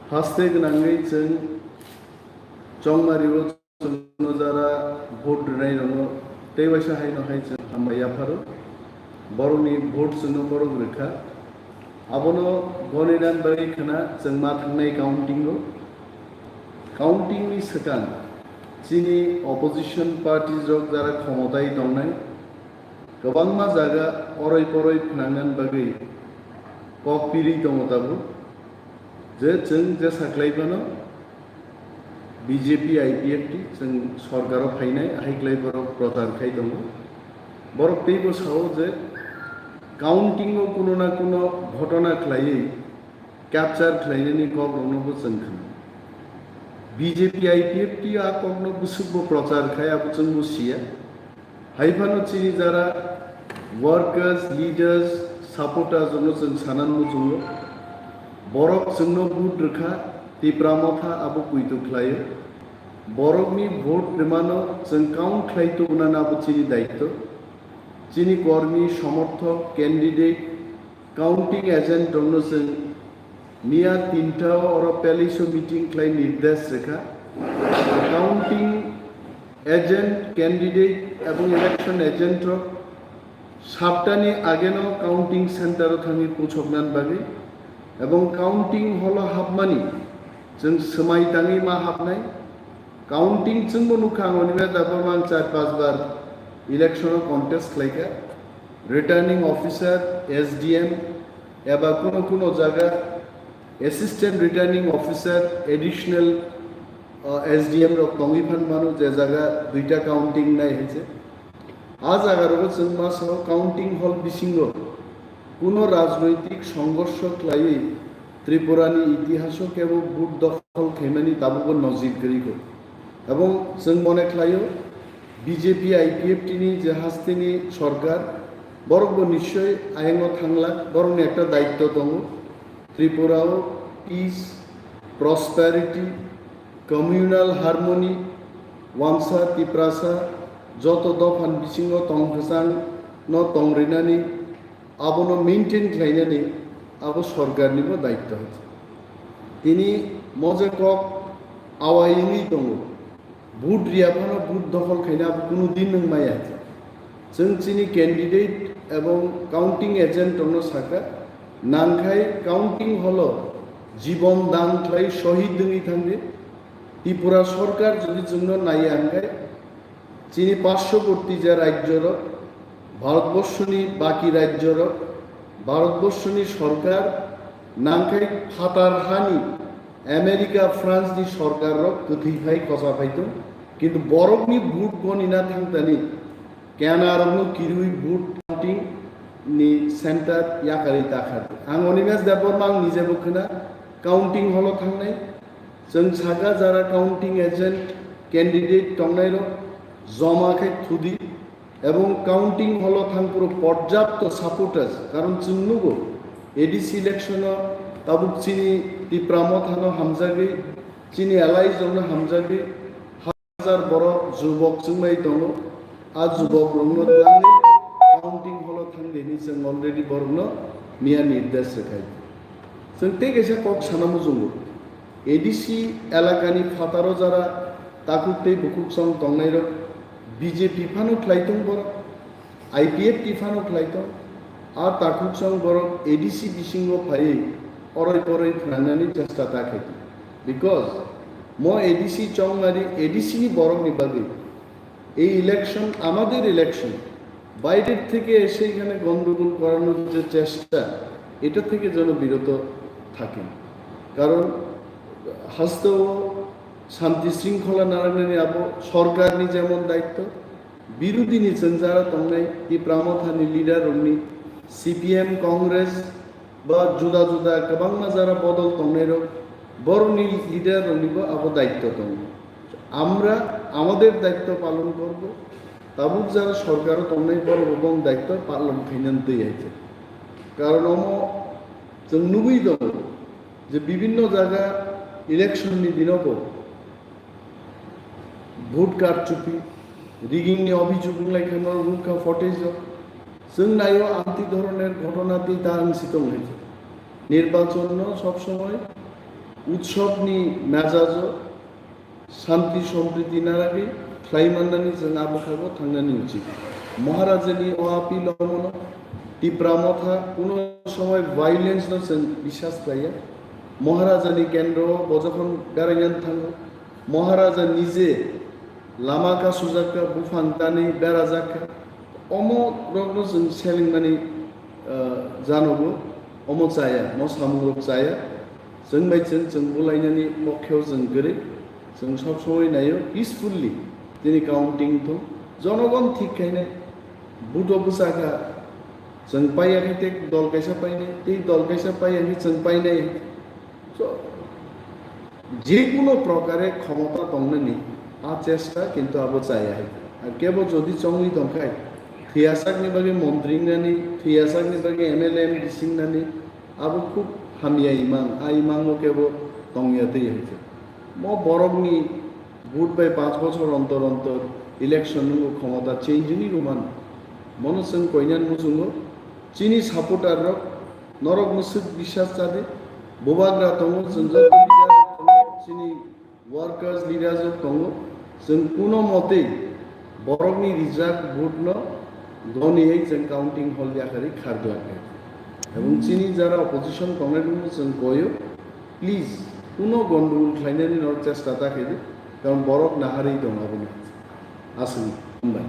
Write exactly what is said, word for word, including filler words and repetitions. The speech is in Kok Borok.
Haste gwnangwi chwng chongmario chwngno jara vote rwnairokno tei waisa haino hai chwng hambai yapharo. Borokni vote chwngno borok rwkha. Abono goninani bagwi khna chwng ma thangnai counting-o. Counting-ni swkang chini opposition parties rok jara khomotai tongnai, kwbangma jaga oroi poroi phnangna bagwi kok pirwi tongo tabuk, je chwng jesa khlai phano B J P I P F T chwng sorkaro phainai, ahai khlai borok prochar khai tongo. Borok teibo sao je counting-o kuno na kuno ghotona khlaiwi capture khlainani kokrokno bo chwng khna. B J P I P F T a kokno bwswkbo prochar khai, abo chwngbo siya. Hai phano chini jara workers, leaders, supporters rokno chwng sanan muchungo. Borok chwngno vote rwkha, Tipra Motha abo kuitu khlaio. Borokni vote rwmano chwng count khlai tubunani abo chini daityo. Chini kormi, somorthok, candidate, counting agent rokno chwng miya tinta o oro palace o meeting khlai nirdesh rwkha. Counting agent, candidate ebong election agent rok saptani ageno counting center o thangwi puchoknani bagwi ebong counting hall o hapmani chwng swmai tangwi ma hapnai. Counting chwngbo nukha, ang Animesh Debbarma ang char panch bar election o contest khlaikha. Returning officer, S D M, eba kuno kuno jaga assistant returning officer, additional, uh, S D M rok tongwi phan mano, je jaga duita counting nai hai se. A jaga rogo chwng ma sao counting hall bisingo kuno rajnoitik songhorsho khlaiwi Tripura ni itihaso kebo vote dokhol khaimani tabukbo nojir kwrwi kho. Ebong chwng mone khlaio, B J P I P F T ni je hasteni sorkar, borokbo nischoi ayang o thanglak, borokni ekta daityo tongo. Tripura o peace, prosperity, communal harmony, wansa, Tiprasa, joto dophani bisingo tong kwchang no tong rinani, abono maintain khlainani abo sorkarnibo daityo. Tini mo je kok awai wngwi tongo, vote riya phano vote dokhol khaina abo kunu din nwng maya. Chwng chini candidate ebong counting agent rokno sakha, nangkhai counting hall o jibon dan khlai shohid wngwi thangdi. Tripura sorkar jodi chwngno naiya hwnkhe, chini parshoborti je rajyorok, Bharatborshoni baki rajyorok, Bharatborshoni sorkar, nangkhai phatar hani America, France ni sorkar rok kwthwi phai khosa phai tong, kintu borokni vote gonina thangtani kenarokno kirwi vote counting ni center yakarwi takhar. Ang Animesh Debbarma ang nijebo khna counting hall o thangnai, chwng saka jara counting agent candidate tongnairok joma khai thudi, ebong counting hall o thangphuru porjapto supporters, karon chwng nugo A D C election o tabuk chini Tipra Motha no hamjagwi, chini allies rok no hamjagwi, hajar borok jubok chwngbai tongo. A jubok rok no tangwi counting hall o thangdi hinwi chwng already borok no miya nirdesh rwkhai. Chwng tei kaisa kok sana muchungo, A D C elakani phataro jara takhuk tei bukhuk song tongnairok B J P phano khlai tong borok, I P F T phano khlai tong, a takhuk song borok A D C bisingo phaiwi oroi poroi phwrangnani chesta ta khaidi. Because mo A D C chongmani A D C ni borokni bagwi এই ইলেকশন আমাদের ইলেকশন, বাইরের থেকে এসে এখানে গন্ডগোল করানোর যে চেষ্টা, এটা থেকে যেন বিরত থাকেন। কারণ হাস্তেও শান্তি শৃঙ্খলা নারায়ণী আবো সরকারনি যেমন দায়িত্ব, বিরোধী নিচেন যারা তংনাই ত্রিপুরা মথানি লিডার রংনি সিপিএম, Congress, ba juda juda kwbangma jara bodol tongnairok, borokni leader roknibo abo daitto tongo. আমরা আমাদের দায়িত্ব পালন করব, tabuk jara sorkaro tongnai borok bo bong daitto palon khainani twi aite. Karon omo chwng nugwi tongo je bibinno jaga election ni dinobo vote karchupi, rigging ni obhijog wnglaikha norok nukha footage o. Chwng naio amtwi dhoroner ghotona tei ta wngsi tonglaikha. Nirbachon no sob somoi Utsobni mejajo santi sompriti naragwi khlai mannani chwng abo khago thangnani uchit. Maharajani o appeal omono Tipra Motha kuno somoi violence no chwng biswas khlaiya. Maharajani kendro o bo jokhon beraina thango, Maharaja nije lama kasujak kha, buphang tanwi berajak kha. Omo rokno chwng selengmani, ah, janogo, omo chaya, mo samungrok chaya. Chwng bai chwng, chwng bulainani mokheo chwng kwrwi, chwng sob somoi naio peacefully. Tini counting thung, jonogon thik khainai, buto bwsa kha, chwng paiya khe tei dol kaisa painai, tei dol kaisa paiya khe chwng painai. So, je kuno prokare khomota tongnani a chesta kintu abo chaya hai. Ar kebo jodi chongwi tongkhai, thwiyasakni bagwi montri wngnani, thwiyasakni bagwi M L A M D C wngnani, abo khub hamya imang, a imango kebo tongya twi hai. Mo borokni vote bai panch bochor ontor ontor election nungo khomota change wngwi rwmani. Mono chwng koinan muchungo, chini supporter rok, norok mwswk bisas chadi, bubagra tongo, chwng joto leader rok tongo, chini workers, leaders rok tongo, chwng kuno motwi borokni rijak vote no doniwi chwng counting hall yakarwi kharglak kha. Ebong chini jara opposition tongnai rokno chwng koyo, please, kuno gondogol khlainani norok chesta ta khaidi, karon borok naharwi tongo aboni. Aswk, hambai.